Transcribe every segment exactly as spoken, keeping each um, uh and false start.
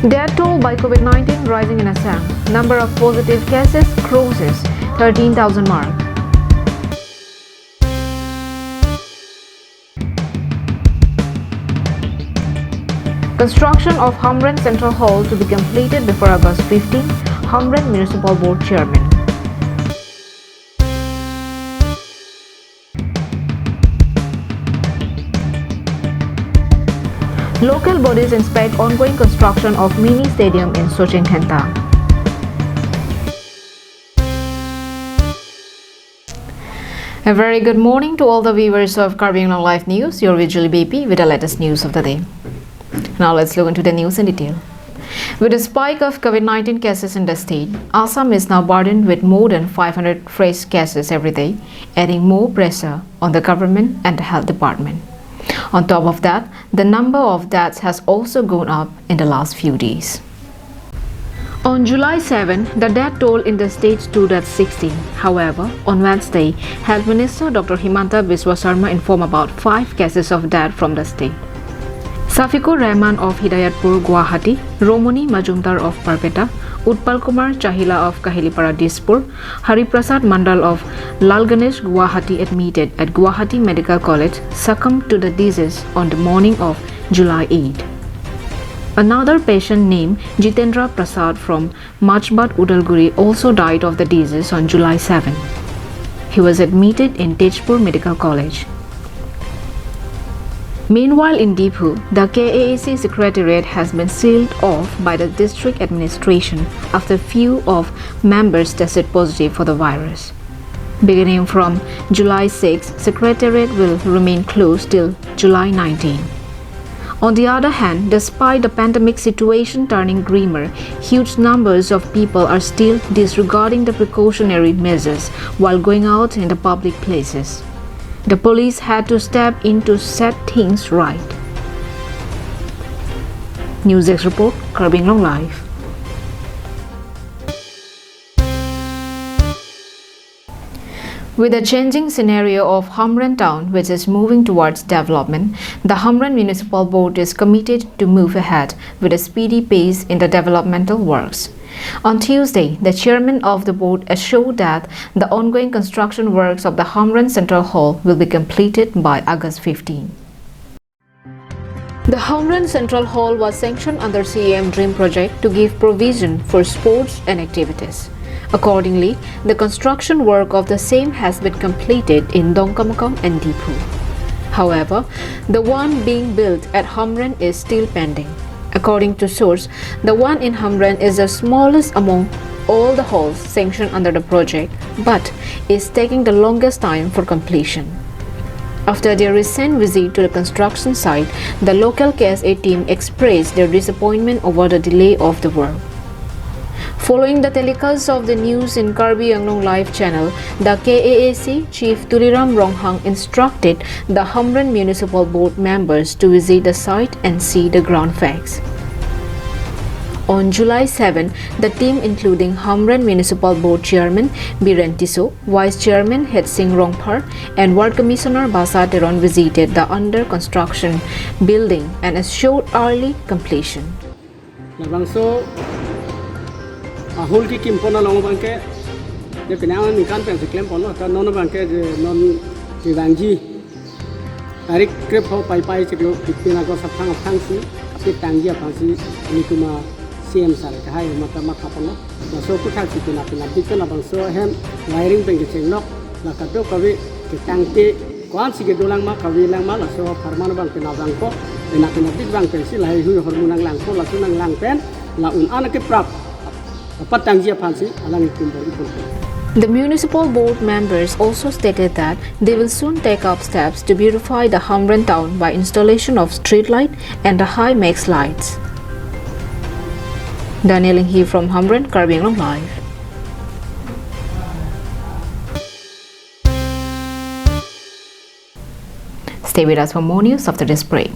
Death toll by COVID nineteen rising in Assam. Number of positive cases crosses thirteen thousand mark. Construction of Hamren Central Hall to be completed before August fifteen, Hamren Municipal Board Chairman. Local bodies inspect ongoing construction of mini stadium in Socheng Dhenta. A very good morning to all the viewers of Karbi Anglong Live News. You're with Julie B P with the latest news of the day. Now let's look into the news in detail. With a spike of COVID nineteen cases in the state, Assam is now burdened with more than five hundred fresh cases every day, adding more pressure on the government and the health department. On top of that, the number of deaths has also gone up in the last few days. On July seven, the death toll in the state stood at sixteen. However, on Wednesday, Health Minister Doctor Himanta Biswa Sarma informed about five cases of death from the state. Safikur Rahman of Hidayatpur, Guwahati, Romoni Majumdar of Barpeta, Utpal Kumar Chahila of Kahelipara, Dispur, Hari Prasad Mandal of Lalganj, Guwahati, admitted at Guwahati Medical College, succumbed to the disease on the morning of July eight. Another patient named Jitendra Prasad from Machbat, Udalguri, also died of the disease on July seven. He was admitted in Tezpur Medical College. Meanwhile, in Diphu, the K A A C secretariat has been sealed off by the district administration after few of members tested positive for the virus. Beginning from July six, secretariat will remain closed till July nineteen. On the other hand, despite the pandemic situation turning grimmer, huge numbers of people are still disregarding the precautionary measures while going out in the public places. The police had to step in to set things right. News Desk Report, Karbi Anglong Live. With the changing scenario of Hamren town, which is moving towards development, the Hamren Municipal Board is committed to move ahead with a speedy pace in the developmental works. On Tuesday, the chairman of the board assured that the ongoing construction works of the Hamren Central Hall will be completed by August fifteen. The Hamren Central Hall was sanctioned under C E M DREAM project to give provision for sports and activities. Accordingly, the construction work of the same has been completed in Dongkamukam and Diphu. However, the one being built at Hamren is still pending. According to source, the one in Hamren is the smallest among all the halls sanctioned under the project, but is taking the longest time for completion. After their recent visit to the construction site, the local K S A team expressed their disappointment over the delay of the work. Following the telecast of the news in Karbi Anglong Live channel, the K A A C chief Tuliram Ronghang instructed the Hamren Municipal Board members to visit the site and see the ground facts. On July seven, the team, including Hamren Municipal Board Chairman Biren Tisso, Vice Chairman Hetsing Rongphar, and Ward Commissioner Basa Teron, visited the under construction building and assured early completion. Labangso ahul kekim pon along abangke, je penang aningkan pensi klem ponlo, ta non abangke je non kevangji tarik krepho Paipai chiklo, pipin August aphan aphansi kapit tangji aphansi nelitum a C M sir kahai mata matha ponlo. Laso aputhaksi pina pina dik pen labangso ahem wiring pen kechenglok, la kadokave ketangte ko-ansi kedolang ma, kave lang ma, laso apharman abang pina vangpo, pina pina dik vang pensi lahai hui ahormu nanglangpo, laso nanglang pen la un-an keprap patangji aphansi alanglitum bor-i ponpo. The municipal board members also stated that they will soon take up steps to beautify the Hamren town by installation of street light and the high max lights. Daniel Inghi from Hamren, Karbi Anglong Live. Stay with us for more news after this break.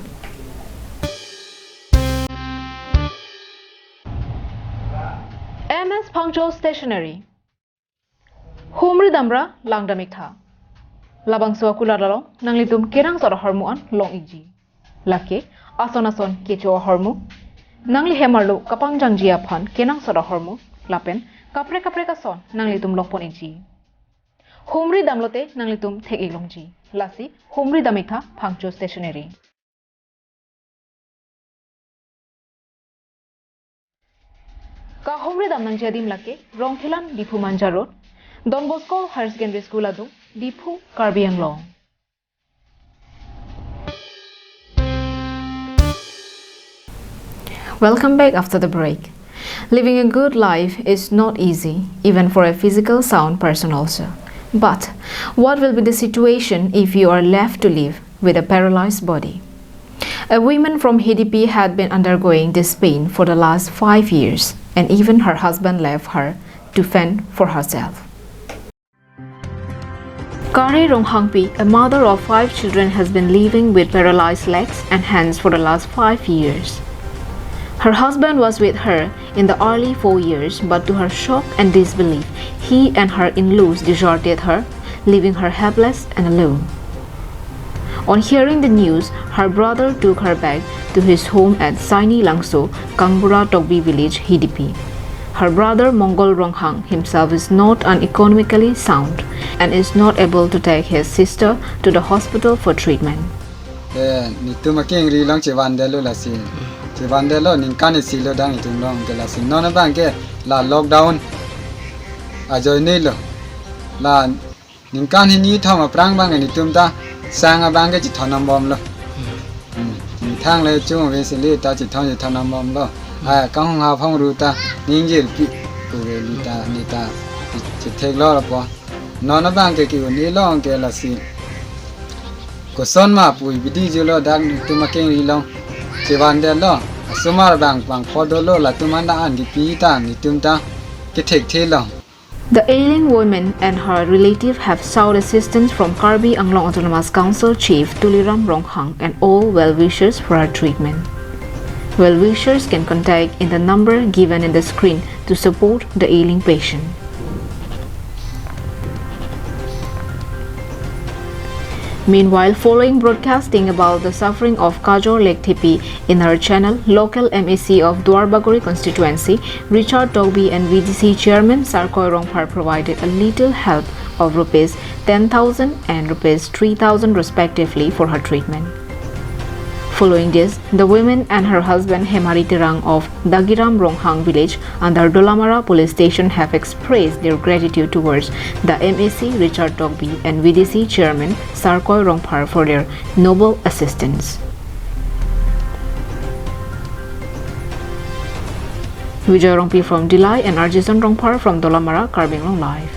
M S Phangcho Stationery. Humri damra langdam iktha. Labangso akulat along nanglitum kerangsot ahormu an long-ikji. Lake ason ason kecho ahormu, Nangli hem arlo kapangjangji aphan kenangsot ahormu lapen kaprek kaprek ason nanglitum longpon-ikji. Humri damlote nanglitum thek-ik longji. Lasi humri dam-iktha Phangcho Stationery. Kahumri dam nangji adim lake Rongkhelan Diphu Manja Road, Don Bosco Higher Secondary School adung, Diphu, Karbi Anglong. Welcome back after the break. Living a good life is not easy, even for a physical sound person also. But what will be the situation if you are left to live with a paralyzed body? A woman from Hidipi had been undergoing this pain for the last five years, and even her husband left her to fend for herself. Kare Ronghangpi, a mother of five children, has been living with paralyzed legs and hands for the last five years. Her husband was with her in the early four years, but to her shock and disbelief, he and her in-laws deserted her, leaving her helpless and alone. On hearing the news, her brother took her back to his home at Saini Langso, Kangbura Tokbi village, Hidipi. Her brother Mongol Ronghang himself is not uneconomically sound and is not able to take his sister to the hospital for treatment. Eh, netum akengri along chevandetlo lasi. Chevandetlo ningkan isi lo dang netum along ke lasi. Non abang ke la lockdown ajoinelo. La ningkan hini thom aphrang abang netum ta sang abang ke chithon nang bomlo. Hmm. Methang le chung ve sili ta chithon chithon nang bomlo. Ah, kanghong ha phong ru ta ningjirpi. Kure neta neta chithek lo po. Non abang ke ki-un-e long ke lasi. Koson ma pu bidi julo dak netum akengri along. Chevandetlo. Asomar abang pangpho dolo latum an da an kipi ta netum ta kethekthelo. The ailing woman and her relative have sought assistance from Karbi Anglong Autonomous Council Chief Tuliram Ronghang and all well-wishers for her treatment. Well-wishers can contact in the number given in the screen to support the ailing patient. Meanwhile, following broadcasting about the suffering of Kajor Lekthepi in our channel, local M A C of Duarbagori constituency, Richard Tokbi, and V D C chairman Sarkoi Rongphar provided a little help of rupees ten thousand and rupees three thousand respectively for her treatment. Following this, the woman and her husband Hemari Terang of Dagiram Ronghang village under Dolamara police station have expressed their gratitude towards the M A C Richard Tokbi and V D C chairman Sarkoi Rongphar for their noble assistance. Vijay Rongpi from Dillai and Arjison Rongphar from Dolamara, Karbi Anglong Live.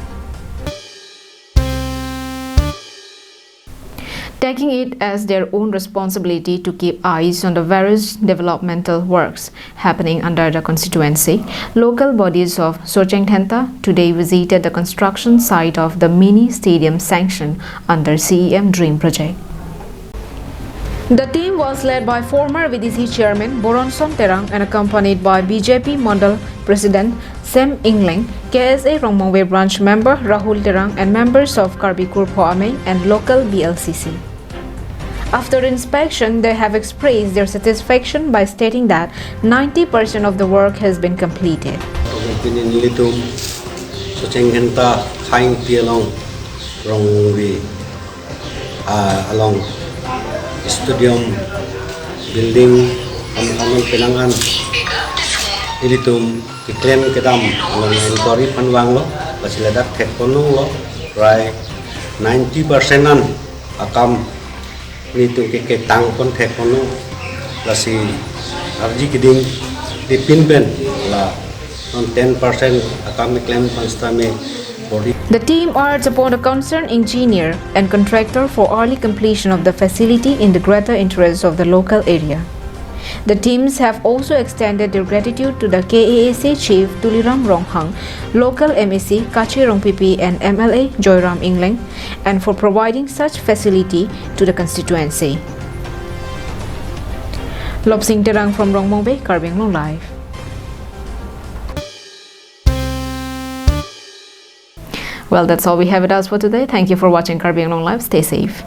Taking it as their own responsibility to keep eyes on the various developmental works happening under the constituency, local bodies of Socheng Dhenta today visited the construction site of the mini stadium sanction under C E M DREAM project. The team was led by former V D C chairman Boronson Terang and accompanied by B J P Mandal President Sem Engleng, K S A Rongmongve branch member Rahul Terang and members of Karbi Kurpho Amei and local B L C C. After inspection, they have expressed their satisfaction by stating that ninety percent of the work has been completed. Pini nelitum Socheng Dhenta Khaingpi along Rongmongve, ah, along stadium building kam kam penang an ilitum keklem kedam along inquiry aphan vanglo, lasi ladak thekponlonglo, prai ninety percent an akam nelitum ke ketangpon thekponlo, lasi arji keding dipin pen la non ten percent akam keklem aphan sitame body. The team urged upon the concerned engineer and contractor for early completion of the facility in the greater interest of the local area. The teams have also extended their gratitude to the K A A C chief Tuliram Ronghang, local M A C Kache Rongpipi and M L A Joyram Engleng, and for providing such facility to the constituency. Lobsing Terang from Rongmongve, Karbi Anglong Live. Well, that's all we have with us for today. Thank you for watching Karbi Anglong Live. Stay safe.